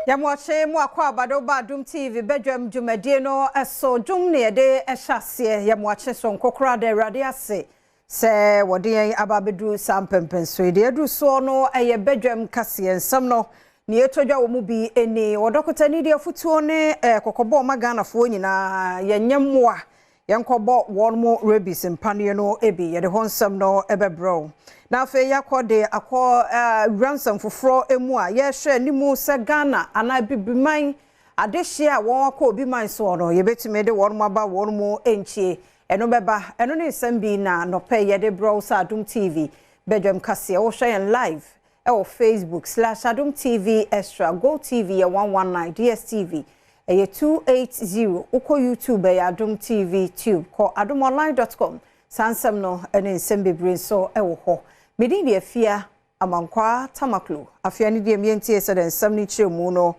Yɛmɔkye mu akɔ abado ba Adom TV badwam dwumadie no so. Dwom ne yɛde ɛhyɛ aseɛ. Yɛmɔkye so nkokora da Awurade ase sɛ wɔde yɛn aba abɛduru saa mpɛmpɛnso yi. Deɛ aduru soɔ no ɛyɛ badwam kaseɛ nsɛm no ne yɛtɔ dwa wɔ mu bi ni. Wɔdɔkota ni deɛ afotuo ne kɔkɔbɔ ɔma Ghanafoɔ nyinaa, yɛnyɛ mmoa yɛnkɔbɔ wɔn mu rabies mpaneɛ no bi. Yɛde hɔ nsɛm no ɛbɛbrɛ wo. Na afei yɛakɔ de akɔ wura nsɛm foforɔ mu a yɛrehwɛ anim sɛ Ghana anaa Bibiman adehyeɛ a wɔn akɔ obi man soɔ no, yɛbɛtumi de wɔn aba wɔn mu nkyie. Ɛno bɛba. Ɛno ne nsɛm bi na nɔpɛ yɛde brɛ wo sɛ Adom TV badwam kaseɛ. Wohwɛ yɛn live ɛwɔ Facebook/Adom TV Extra, Go TV yɛ 119, DSTV ɛyɛ 280. Wokɔ YouTube, ɛyɛ Adom TV Tube. Kɔ adomonline.com, saa nsɛm no ɛne nsɛm bebree nso ɛwɔ hɔ. Medin deɛ Fia Amankwa Tamaklo. Afei ne deɛ mmiɛntie sɛ de nsɛm no kyerɛ mu no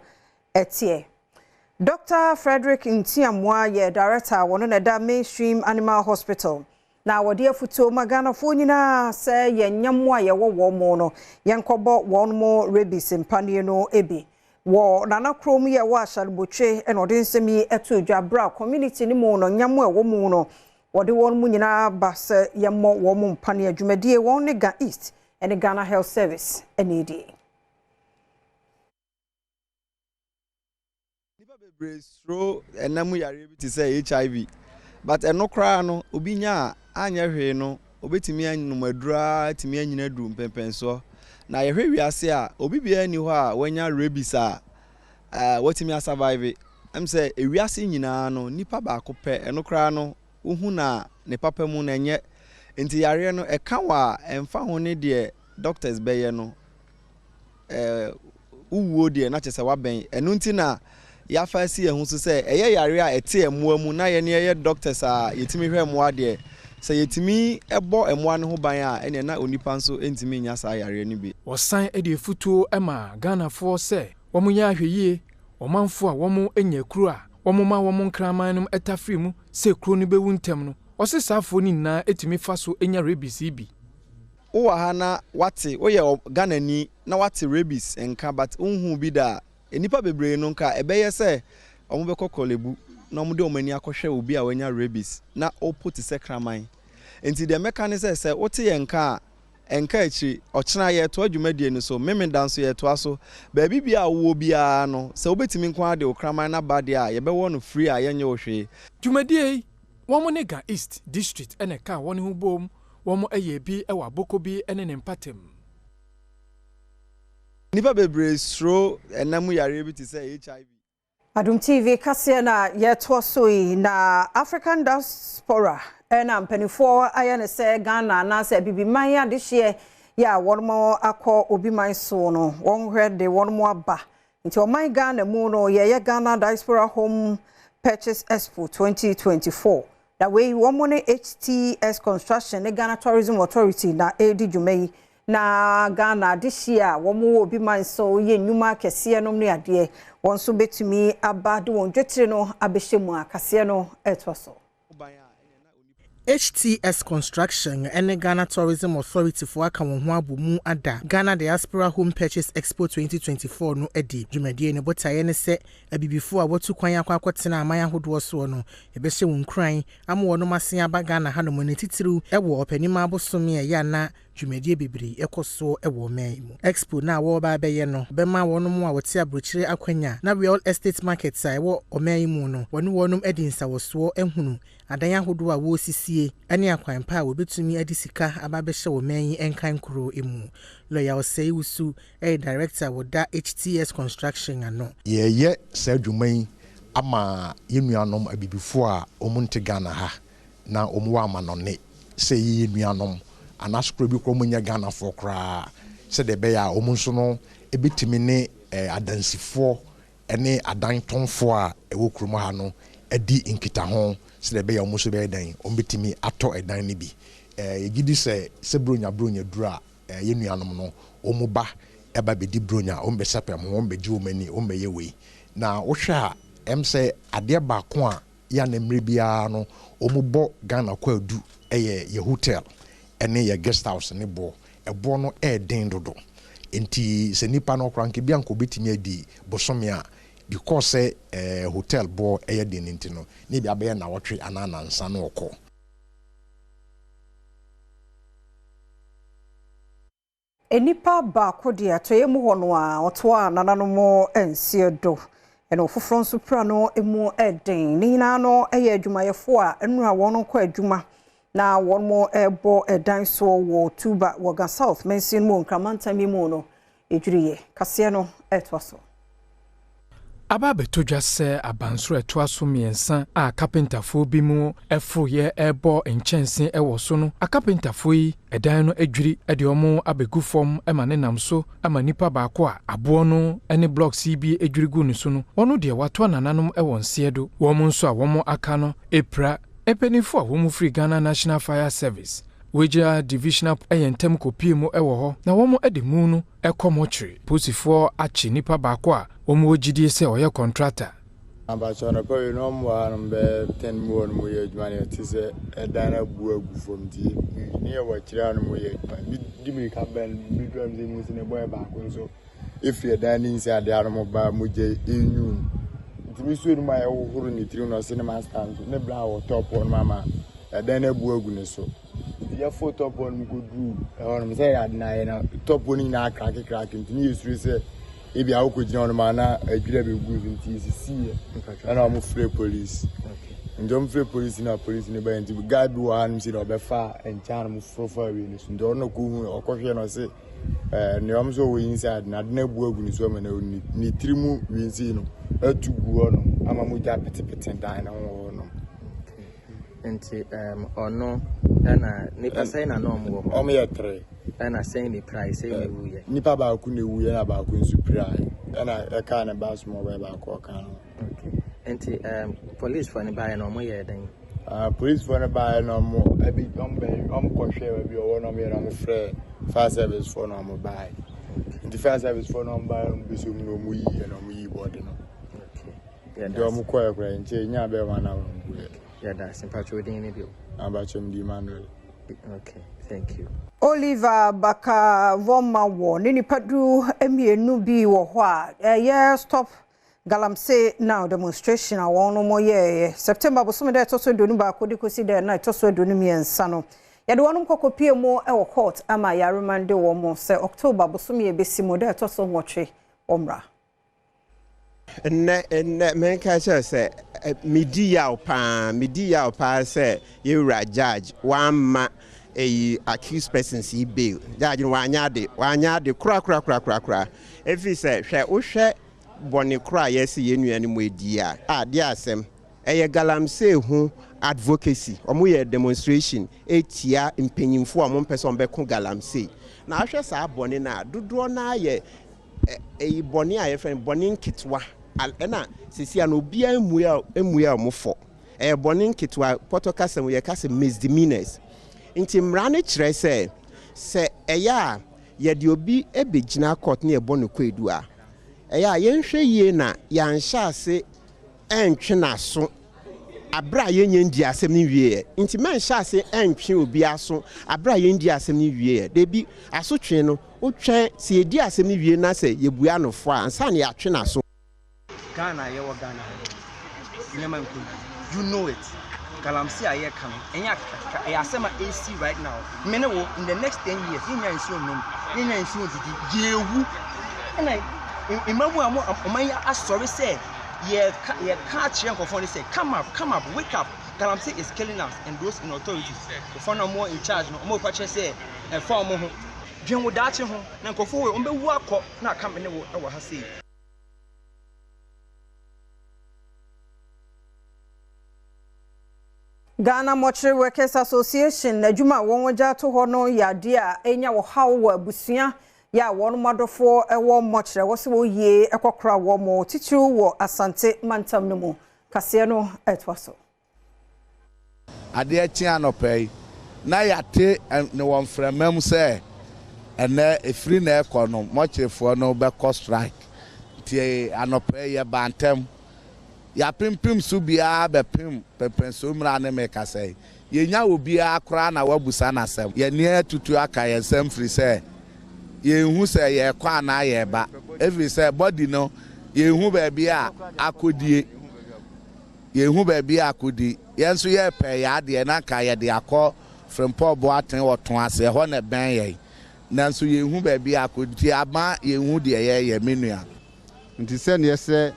ɛteɛ. Dr. Frederick Ntiamoa yɛ director a wɔno na ɛda Mainstream Animal Hospital, na wɔde afotuo ma Ghanafoɔ nyinaa sɛ yɛnyɛ mmoa a yɛwɔ wɔn mu no, yɛnkɔbɔ wɔn mu rabies mpaneɛ no bi. Wɔ Nana kurom yɛ wɔ Ahyɛlebotwe, ɛna ɔde nsɛm yi ɛto dwa berɛ a community no mu no nyɛmmoa a ɛwɔ mu no, wɔde wɔn mu nyinaa ba sɛ yɛmmɔ wɔn mu mpaneɛ. Dwumadie wɔn ne Ga East ɛne Ghana Health Service ɛne die. Nnipa bebree suro ɛnam yareɛ bi te sɛ HIV, but ɛno koraa no, obi nya a anyɛ hwee no, obɛtumi anom aduro a atumi anyina aduru mpɛmpɛnsoɔ. Na yɛhwɛ wiase a, obi biara ni hɔ a wanya rabies a watumi asurvive. Sɛ ewiase nyinaa no, nipa baako pɛ, ɛno koraa no, wohu na ne papa mu na ɛnyɛ. Nti yareɛ no ɛka wɔ a, ɛmfa ho ne deɛ doctors bɛyɛ no, wowuo deɛ na kyerɛ sɛ wabɛn. Ɛno nti na yɛafa asi yɛn ho so sɛ ɛyɛ yare a ɛte mmoa mu na yɛne yɛyɛ doctors a yɛtumi hwɛ mmoa deɛ, sɛ yɛtumi bɔ mmoa no ho ban a, ɛneɛ na onipa nso ntumi nya saa yareɛ no bi. Wɔsan de afutuo ma Ghanafoɔ sɛ wɔnyɛ ahwɛyie. Ɔmanfoɔ a wɔn anya kuro a wɔn ma wɔn nkraman no tafiri mu sɛ kuro no bɛwu ntɛm no, ɔse saafoɔ no nyinaa tumi fa so nya rabies yi bi. Wowɔ ha na wate woyɛ Ghanani na wate rabies nka, but wonhu bi da a, nnipa bebree no nka ɛbɛyɛ sɛ ɔmo bɛkɔ Korle na ɔmo de ɔmo ani akɔhwɛ obi a wanya rabies na ɔpo te sɛ kraman. Nti deɛ mɛka ne sɛ wote yɛn nka a, ɛnka akyiri. Ɔkyena yɛtoa dwumadie no so, Memeda nso yɛtoa so. Baabi bia a wowɔ biara no, sɛ wobɛtumi nko ara de wo kraman no aba deɛ a, yɛbɛwɔ no free a yɛnyɛ wo hwee. Dwumadie yi, wɔn ne Ga East District ɛna ɛka wɔn ho bom. Wɔn yɛ bi wɔ aboko bi ne ne mpatam. Nnipa bebree suro ɛnam yareɛ bi te sɛ HIV. Adom TV kaseɛ na yɛtoa so yi. Na African diaspora, ɛna mpanimfoɔ ayɛ ne sɛ Ghana anaasɛ Bibiman adehyeɛ yɛ a wɔn akɔ obi man so no, wɔn hwɛ de wɔn aba. Nti ɔman Ghana mu no, yɛyɛ Ghana Diaspora Home Purchase Expo 2024, na wei wɔn ne HTS Construction ne Ghana Tourism Authority na ɛredi dwuma yi. Na Ghana adehyeɛ a wɔn wɔ obi man so yɛ nnwuma akɛseɛ nom ne adeɛ, wɔn nso bɛtumi aba de wɔn dwetire no abɛhyɛ mu a kaseɛ no ɛtoa so. HTS Construction ne Ghana Tourism Authority foɔ aka wɔn ho abɔ mu ada Ghana Diaspora Home Purchase Expo 2024 no adi. Dwumadie no botaeɛ ne sɛ abibifoɔ a wɔatu kwan akɔ akɔtena aman ahodoɔ soɔ no, ɛbɛhyɛ wɔn nkuran ama wɔnom asen aba Ghana hanom, ne titiriw ɛwɔ Ɔpanim abosome a ɛyɛ ana dwumadie bebree ɛkɔ soɔ ɛwɔ ɔman yi mu. Expo no a wɔreba abɛyɛ no bɛma wɔnom a wɔte aburokyire akwanya na real estate markets a ɛwɔ ɔman yi mu no, wɔne wɔnom adi nsawɔsoɔ ahunu adan ahodoɔ a wɔresisie ne akwan pa a wɔbɛtumi de sika aba abɛhyɛ ɔman yi nkan kuro mu. Lɔya Ɔsɛe Wusu ɛyɛ director wɔda HTS Construction ano. Yɛyɛ saa adwuma yi ama yɛn nuanom abibifoɔ a wɔn nte Ghana ha na wɔn wɔ amanɔne, sɛ yɛyɛ nuanom anaasɛ kuro bi koraa wɔn nyɛ Ghanafoɔ koraa, sɛdeɛ ɛbɛyɛ a wɔn nso no ebɛtumi ne adansifoɔ ne adantɔnfoɔ a ɛwɔ kurom ha no adi nkitaho, sɛdeɛ ɛbɛyɛ a wɔn nso bɛyɛ dan wɔn bɛtumi atɔ ɛdan no bi. Yɛgye di sɛ Buronya Buronya duru a, yɛn nuanom no wɔn ba ɛba bɛdi Buronya, wɔn bɛsɛpɛ ho, wɔn bɛgye wɔn ani, wɔn bɛyɛ wei. Na wohwɛ a, sɛ adeɛ baako a yɛ na mmerɛ biara no wɔn bɔ Ghana kɔ adu ɛyɛ yɛ hotel ɛne yɛ guest house ne boɔ. Ɛboɔ no ɛɛden dodo. Nti sɛ nipa no koraa nka bi anka obetumi adi bosome a, because sɛ hotel boɔ ɛyɛ den nti no, ne bi abɛyɛ nawɔtwe anaa nansa no ɔkɔ. Enipa baako deɛ atɔeɛ mu hɔ no a ɔtoa nananom nsie do, ɛna ɔfoforɔ nso pra no mu ɛden. Ne nyinaa no ɛyɛ adwumayɛfoɔ a nnura wɔn kɔ adwuma na wɔn mo ɛbɔ ɛdan soɔ wɔ Tuba wɔ Ga South mansin mu Nkramantam yi mu no edwiriɛ. Kaseɛ no ɛtoa so. Aba abɛtɔ dwa sɛ abansoro ɛtoa so 3 a kapentafoɔ bi mu ɛforoyɛ ɛrebɔ nkyɛnse ɛwɔ so no, akapentafoɔ yi ɛdan no adwiri ɛde wɔn abɛgu fam ɛma ne nam so ama nipa baako a aboɔ no ɛne blocks yi bi adwiri gu ne so no, wɔn deɛ watoa nananom ɛwɔ nseɛ do. Wɔn nso a wɔn aka no epira. Mpanimfoɔ a wɔn firi Ghana National Fire Service Weija Divisional ɛyɛ ntɛm kɔpie mu ɛwɔ hɔ na wɔn de mu no ɛkɔ mɔkyere. Polisifoɔ akye nipa baako a wɔn wɔ gyidie sɛ ɔyɛ contractor. Abakyɛ anɔpa wei na ɔmo wɔ hanom bɛyɛ 10 mu hɔ nom yɛ adwuma no, yɛte sɛ ɛdan no abu agu fam, nti ne yɛ wɔ akyire hanom yɛ adwuma. Bi di mirika bɛn bi dura mu sɛ mu si ne bɔyɛ baako nso efiri ɛdan ne nsi adeɛ hanom ba mogya enyu, nti mi suo no mu a yɛhohoro ne tirim na ɔse ne master nso ne bra wɔ top hɔ nom ama ɛdan no abu agu ne so, nti yɛfo top hɔ nom kɔduru ɛhɔ nom sɛ yɛ ade na ayɛ na top hɔ no nyinaa krake krake, nti ne yɛsuro sɛ ebi a wokɔgyina hɔ nom a na adwira bɛgu so, nti yɛsisiiɛ ɛna ɔmo frɛ police, nti ɔmo frɛ police na police no bɛyɛ, nti guy bi wɔ hanom si na ɔbɛfa nkyɛn a mo foro fa awie no so, nti ɔno na kɔhu ɔkɔhwɛ no, ɔse nea ɔmo sɛ ɔwɔ inside na ade no abu agu ne so ama na ne tiri mu winsi no atu gu hɔ no ama mogya petepete dan no ho wɔ hɔ nom. Nti ɔno ɛna nipa sɛn na ɔmo wɔ hɔ? Ɔmo yɛ three. Ɛna sɛn ne pirae, sɛn ne wuyɛ? Nipa baako na ewuyɛ na baako nso pirae, ɛna ɛkaa ne ba small boy baako ɔka no. Okay, nti police fo no baeɛ na ɔmo yɛ dɛn? Police fo no baeɛ na ɔmo ɛbi ɔmo bɛ ɔmo kɔhwɛ baabi ɔwɔ na ɔmo yɛ na ɔmo frɛ fire service fo na ɔmo baeɛ, nti fire service fo na ɔmo baeɛ, ɔmo bɛsɛ mu na ɔmo yi yɛ na ɔmo yi bɔde no. Nti ɔmo kɔɛ koraa nkyɛn nya bɛyɛ 1 hour mpo yɛ. Yɛda ase. Mpatwa odin ne bio? Abakyɛ m di Emmanuel. Okay, thank you. Oliver Barker-Vormawor ne nipa 12 bi wɔ hɔ a ɛyɛ Stop Galamsey Now demonstration a wɔn mo yɛɛ September bosome dɛ ɛtɔ so 21 de kɔsi dɛ na ɛtɔ so 23 no, yɛde wɔn kɔkɔpie mu wɔ court ama yɛaremande wɔn sɛ October bosome yɛbɛsi mu dɛ ɛtɔ so 8 wɔmmra. Nnɛ menka kyerɛ sɛ medi yaw paa, medi yaw paa sɛ yɛwura judge wamma ɛyi accused persons yi bail. Judge no wanyɛ ade, wanyɛ ade kora kora kora kora kora, ɛfiri sɛ hwɛ, wohwɛ bɔne kora a yɛsi yɛn nua no mu edi a, adeɛ asɛm ɛyɛ galamsey ho advocacy. Ɔmo yɛ demonstration etia mpanyinfoɔ a ɔmo mpɛ sɛ ɔmo bɛko galamsey, na ahwɛ saa bɔne no a dodoɔ naa yɛ ɛyi bɔne a yɛfrɛ no bɔne nketewa, ɛna sisi a no obiara emua a ɔmo fɔ ɛyɛ bɔne nketewa, pɔtɔ kasa mu yɛka sɛ misdemeanors. Nti mmara no kyerɛ sɛ ɛyɛ a yɛde obi ebɛgyina court ne yɛbɔ no kwedu a, ɛyɛ a yɛnhwɛ yie na yɛanhyɛ ase ɛntwe n'aso abere a yɛnyɛ ndi asɛm no wieɛ. Nti mɛnhyɛ ase ɛntwe obi aso abere a yɛndi asɛm no wieɛ. Debi asotwe no, wotwɛn sɛ yɛdi asɛm no wie na sɛ yɛbua no fo a ansa na yɛatwe n'aso. Ghana, yɛwɔ Ghana ha, nneɛma nkɔ yi, you know it. Galamsey a yɛka no ɛnyɛ akakaka, ɛyɛ asɛm a ɛsi right now. Me ne wo, in the next 10 years yɛnya nsuo nnom, yɛnya nsuo ndidi, yɛwu. Ɛna mmamu a mo ɔman yi asɔre sɛ yɛka akyerɛ nkurɔfoɔ no sɛ come up, come up, wake up, galamsey is killing us, and those in authority, nkurɔfoɔ no a wɔwɔ in charge no, wɔn rekɔ kyerɛ sɛ ɛfa wɔn ho, dwen wo daakye ho na nkurɔfoɔ wɔ wɔn bɛwu akɔ na aka me ne wo wɔ ha sei. Ghana Mortuary Workers Association adwuma a wɔn gya ato hɔ no yɛ adeɛ a ɛnya ɔhaw wɔ abusua yɛ a wɔn adɔfoɔ wɔ mmɔkyerɛ wɔ sɛ wɔyie kɔkora wɔn titiriw wɔ Asante mantam no mu. Kaseɛ no ɛtoa so. Adeɛ kye anɔpa yi na yɛate ne wɔ mframa mu sɛ ɛnɛ ɛfiri na ɛkɔ no mɔkyerefoɔ no bɛkɔ strike, nti anɔpa yi yɛba ntɛm, yɛapempem so biara bɛpem pɛmpɛnso mmra ne mekasa yi, yɛnya obiara koraa na wabusa n'asɛm. Yɛne atutu aka yɛn nsɛm firi sɛ. Yɛnhu sɛ yɛrekɔ anaa yɛreba, ɛfiri sɛ body no yɛnhu baabi a akɔdie. Yɛnhu baabi a akɔdi. Yɛn nso yɛrepɛ yɛn adeɛ na anka yɛde akɔ Frimpong Boateng wɔ Toase, ɛhɔ na ɛbɛn yɛn. Nanso yɛnhu baabi a akɔdi nti ama yɛnhu deɛ yɛreyɛ, me nua. Nti sɛdeɛ sɛ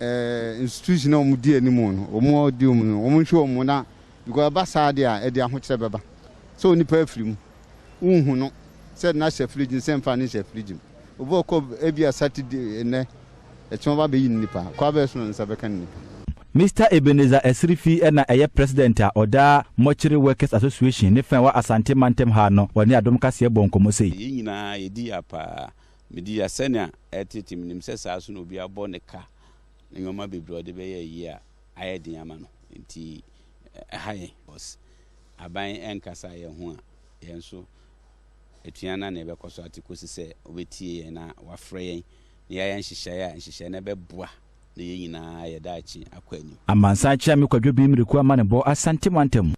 eh, institution a wɔn di anim no, wɔn di wɔn no, wɔn nhwɛ wɔn na because ɛba saa deɛ a ɛde ahokyerɛ bɛba. Sɛ onipa afiri mu, wonhu no sɛ na hyɛ fridge mu sɛ mfa ne nhyɛ fridge mu. Obi ɔkɔ ebi a Saturday nnɛ, ɛkyɛn ɔba bɛyi ne nipa, kɔ abɛyɛ so na ne nsa bɛka ne nipa. Mister Ebenezer Asirifi na ɛyɛ President a ɔda Mortuary Workers Association ne fã a ɛwɔ Asante mantam ha no, ɔne Adom Kaseɛ bɔɔ nkɔmmɔ sei. Yɛn nyinaa yɛdi ya paa. Medi ya sɛnea ɛtete. Menim sɛ saa nso na obi abɔ ne ka ne nneɛma bebree a ɔde bɛyɛ ayie a ayɛ den ama no. Nti ɛha yɛn. Because aban nkasa yɛn ho a, yɛn nso atua no ara na yɛbɛkɔ so ate kɔsi sɛ wɔbɛtie yɛn na wɔafrɛ yɛn na yɛayɛ nhyehyɛeɛ a nhyehyɛeɛ no bɛboa na yɛn nyinaa yɛn daakye akɔ anim. Amansan Kyeame Kwadwo Bim Reku Amanebɔ Asante Mantam.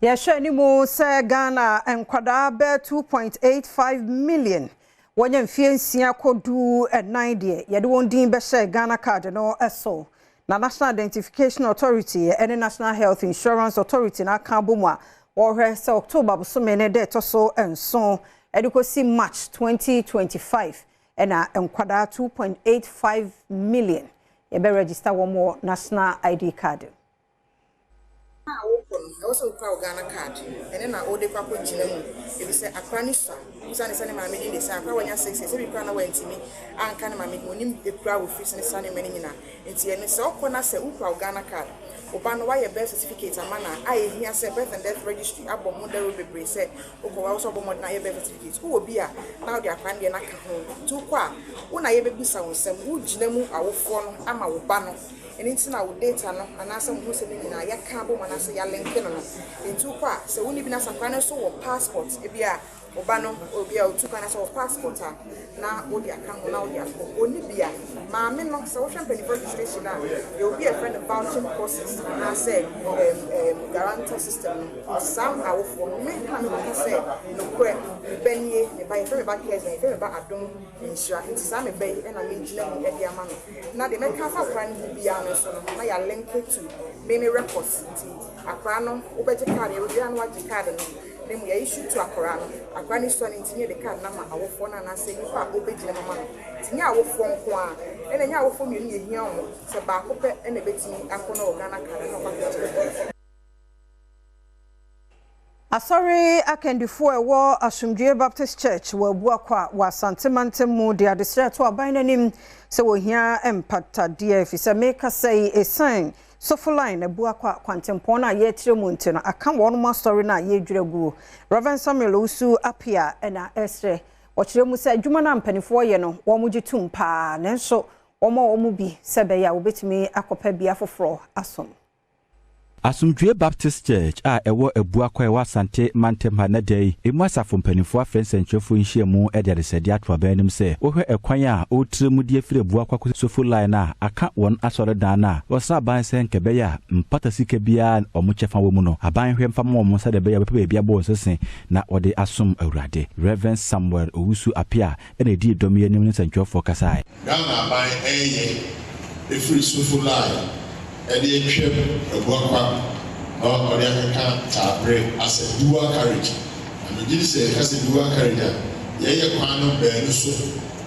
Yɛhwɛ anim sɛ Ghana nkwadaa bɛyɛ 2.85 million wɔnya mfeɛ nsia kɔ du nnan deɛ yɛde wɔn din bɛhyɛ Ghana card no so. Na National Identification Authority ne National Health Insurance Authority no aka abɔ mu a wɔrehwɛ sɛ October bosome no da ɛtɔ so nson de kɔsi March 2025 na nkwadaa 2.85 million yɛbɛ register wɔn wɔ National ID card. A wokɔ no, ɛwɔ sɛ wokura wo Ghana card, ɛno na wode kɔ akɔgyina mu, efisɛ akora no sua, wobisa no sɛ ne maame din de sɛn, akora wanya 6 years, ebi koraa na wantumi anka ne maame din, onim ekura a ofiri so ne saa nneɛma no nyinaa, nti ɛno sɛ wokɔ na sɛ wokura wo Ghana card, wo ba no woayɛ birth certificate ama no a, a ehia sɛ birth and death registry abɔ ho dawuro bebree sɛ wokɔ hɔ a, ɛwɔ sɛ wobɔ mmɔden ayɛ birth certificate, wowɔ bi a na wode akora no deɛ no aka ho, nti wokɔ a, wo na yɛbɛbisa wo nsɛm, wogyina mu awofoɔ no ama wo ba no. Ɛno nti na wo data no anaasɛ wo ho nsɛm no nyinaa yɛaka abom anaasɛ yɛalinke no no. Enti wokɔ a, sɛ wonni bi na sɛ akwadaa no nso wɔ passport, ebia wo ba no obi a otu kwan anaasɛ ɔwɔ passport a, na wode aka ho na wode akɔ. Onni bi a, maame no, sɛ wohwɛ mpanyinfoɔ registration a, yɛwɔ bi a yɛfrɛ no vouching process anaasɛ ɛɛm ɛɛm guarantor system no. Nti saa awofoɔ no, me na mekɔka sɛ nokorɛ, me ba nie, me ba, yɛfrɛ me ba Kesman, yɛfrɛ me ba Adom. Nhyira nti saa me ba yi na megyina mu de ama no. Na deɛ mɛka afa akwadaa no ho biara no nso no, na yɛalinke to me me records nti akwadaa no wobɛgye card, yɛwie a na wagye card no na mmom yɛ issue to akwadaa no. Akwadaa no sua no nti na yɛde card no ama awofoɔ no anaasɛ nipa a ɔbɛgyina mu ama no. Nti nyɛ awofoɔ nko ara, ɛna nyɛ awofoɔ mmienu na ɛhia wɔn, sɛ baako pɛ na ɛbɛtumi akɔ na ɔwɔ Ghana card a na ɔkɔ akɔgyina mu. Asɔre akandifo a ɛwɔ Asomdwoeɛ Baptist Church wɔ Abuakwa wɔ Asante mantam mu de adesrɛ to aban no anim sɛ wɔhia mpatadeɛ efisɛ mekasa yi esiane Sofo Line Abuakwa kwantempɔn no a yɛretrɛ mu nti no aka wɔnom asɔre no a yɛredwira guo. Rev. Samuel Owusu Appiah na ɛresrɛ. Ɔkyerɛ mu sɛ adwuma no a mpaninfoɔ yɛ no wɔn gye tom paa nanso wɔma wɔn bi sɛ ɛbɛyɛ a wɔbɛtumi akɔpɛ bea foforɔ asom. Asomdwoeɛ Baptist Church a ɛwɔ Abuakwa a ɛwɔ Asante mantam ha nnɛ da yi, emu asafo mpanimfoɔ afrɛ nsɛnkyerɛwfoɔ nhyiamu de adesrɛdeɛ ato aban anim sɛ wɔhwɛ ɛkwan a wɔretrɛ mu de afiri Abuakwa kɔsi Sofo Line a aka wɔn asɔredan no a wɔsrɛ aban sɛ nka ɛbɛyɛ a mpata sika biara a wɔn kyɛfa wɔ mu no aban nhwɛ mfa mma wɔn sɛdeɛ ɛbɛyɛ a wɔbɛpɛ baabi abɔ wɔn sese na wɔde asom Awurade. Rev. Samuel Owusu Appiah na ɛdii dɔm yi anim ne nsɛntwerɛfoɔ kasaeɛ. Ghana aban reyɛ ɛfiri Sofo Line de atwam Abuakwa na ɔde akeka Taabere asɛ dual carriage. Na megye di sɛ yɛka sɛ dual carriage a, yɛyɛ kwan no baanu so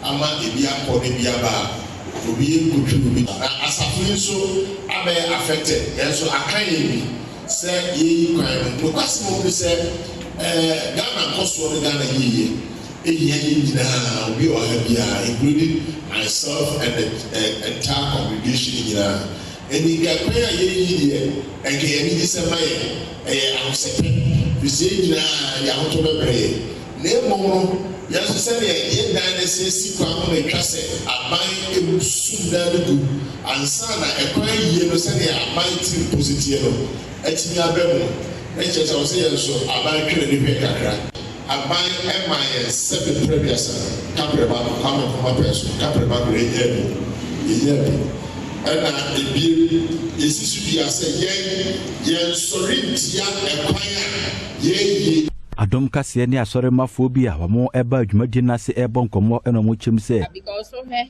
ama ebi akɔ na ebi aba a, obi nkotwi obi. Na asafo yi nso abɛyɛ affected, nanso aka yɛn bi sɛ yɛreyi kwan no. Nokwasɛm wɔ mu ne sɛ, Ghana nkɔsoɔ ne Ghana yieyɛ. Ehia yɛn nyinaa, obi a ɔwɔ ha biara, including myself and the entire congregation nyinaa. Ɛnni nka kwan a yɛreyi deɛ, ɛnka ɛyɛ anigyesɛm ma yɛn, ɛyɛ ahosɛpɛ, ɛfiri sɛ yɛn nyinaa de ahotɔ bɛbrɛ yɛn. Na mmom no, yɛn nso sɛdeɛ yɛn dan no sɛ si kwan ho na ɛtwa sɛ aban sum dan no gu ansa na ɛkwan yie no sɛdeɛ aban tirim posi teɛ no atumi aba mu no, na kyerɛ sɛ ɛwɔ sɛ yɛn nso aban twe n'ani hwɛ kakra. Aban maa yɛn sɛbe prɛ aduasa, kaprɛ baako, Kwame Nkrumah pɛn so, kaprɛ baako, yɛnyaa bi, yɛnyaa bi. Ɛna ebiem, yɛsi so dua sɛ yɛn, yɛnsɔre ntia ɛkwan a yɛyie. Adom kaseɛ ne asɔremmafoɔ bi a wɔbaa dwumadie no ase rebɔ nkɔmmɔ na wɔkyerɛ mu sɛ, Because wohwɛ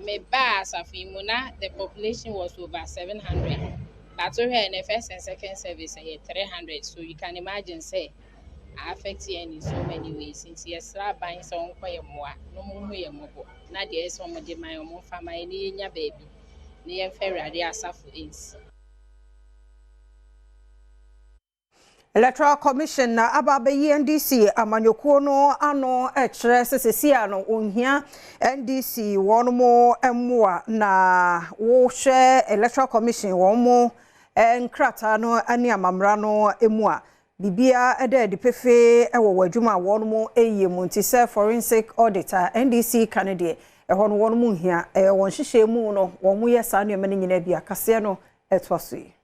me baa asafo yi mu na the population was over 700 but wohwɛ ɛnɛ first and second service ɛyɛ 300, so you can imagine sɛ affect yɛn in so many ways. Nti yɛsrɛ aban sɛ ɔnkɔ yɛ mmoa na ɔmo hu yɛn mmɔbɔ, na deɛ ɛsɛ sɛ ɔmo de ma yɛn, ɔmo mfa ma yɛn na yɛnya baabi na yɛmfa Awurade asafo nsi. Electoral Commission na aba abɛyi NDC amanyɔkuo no ano kyerɛ sɛ seesei a no ohia NDC wɔn mo mmoa. Na wɔhwɛ Electoral Commission wɔn mo nkrataa no ne amammerɛ no mu a, biribiara ɛda adi pefee wɔ wɔn adwuma a wɔn mo yɛ mu. Nti sɛ forensic audit a NDC ka no deɛ, ɛhɔ no wɔn mo nhia. Ɛyɛ wɔn nhyehyɛ mu no wɔn mo yɛ saa nneɛma no nyinaa bi akaseɛ no ɛtoa so yi.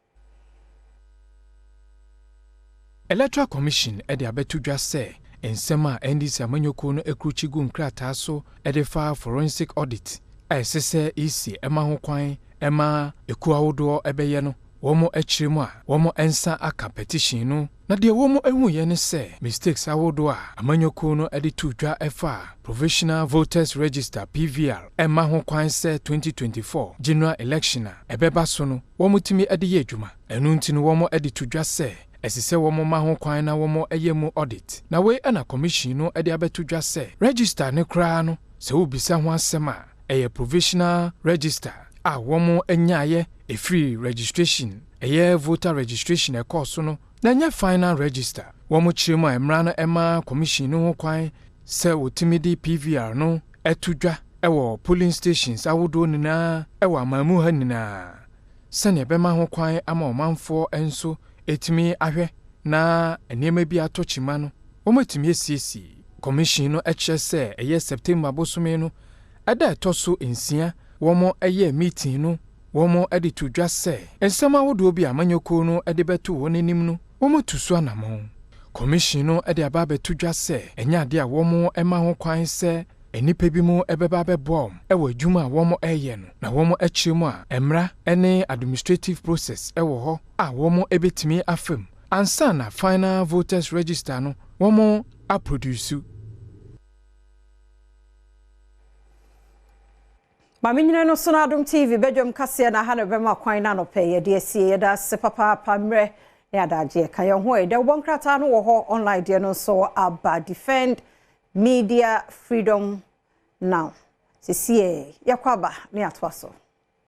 Electoral Commission de abɛto dwa sɛ nsɛm a NDC amanyɔkuo no akurukyi gu nkrataa so de fa forensic audit a ɛsɛ sɛ EC ɛma ho kwan ɛma ekuo ahodoɔ ɛbɛyɛ no, wɔn akyire mu a wɔn nsa aka petition no, na deɛ wɔn ahuiɛ ne sɛ mistakes ahodoɔ a amanyɔkuo no de to dwa ɛfa Provisional Voters Register, PVR, ɛma ho kwan sɛ 2024 general election a ɛbɛba so no wɔn tumi de yɛ adwuma. Ɛno nti no wɔn de to dwa sɛ ɛsɛ sɛ wɔn ma ho kwan na wɔn yɛ mu audit. Na wei ɛna commission no de abɛto dwa sɛ register ne koraa no, sɛ wobisa ho asɛm a, ɛyɛ provisional register a wɔn nyaayɛ ɛfiri registration, ɛyɛ voter registration ɛkɔɔ so no, na ɛnyɛ final register. Wɔn kyerɛ mu a, mmara no ɛma commission no ho kwan sɛ wɔtumi de PVR no ɛto dwa ɛwɔ polling stations ahodoɔ nyinaa ɛwɔ aman ha nyinaa, sɛnea ɛbɛma ho kwan ama ɔmanfoɔ nso ɛtumi ahwɛ na nneɛma bi atɔ kyima no wɔmatumi asiesie. Commission no kyerɛ sɛ ɛyɛ September bosome no ɛda ɛtɔ so 6 wɔn ɛyɛ meeting no, wɔn de to dwa sɛ nsɛm ahodoɔ bi a amanyɔkuo no de bɛto wɔn anim no, wɔn tu so anammɔn. Commission no de aba abɛto dwa sɛ ɛnyɛ adeɛ a wɔn ma ho kwan sɛ nnipa bi mu bɛba abɛboa wɔn wɔ adwuma a wɔn reyɛ no, na wɔn akyerɛ mu a, mmara ne administrative process wɔ hɔ a wɔn bɛtumi afam ansa na final voters register no wɔn aproduce. Maame nyina no so no Adom TV badwam kaseɛ na ha na bɛma kwan na anɔpɛ yɛde asie. Yɛda ase papaapa mmerɛ ne adagyeɛ ka yɛn ho. Ɛdɛ wobɔ nkrataa no wɔ hɔ online deɛ no nso aba. Defend media freedom now. Sesie yɛkɔ aba ne atoa so.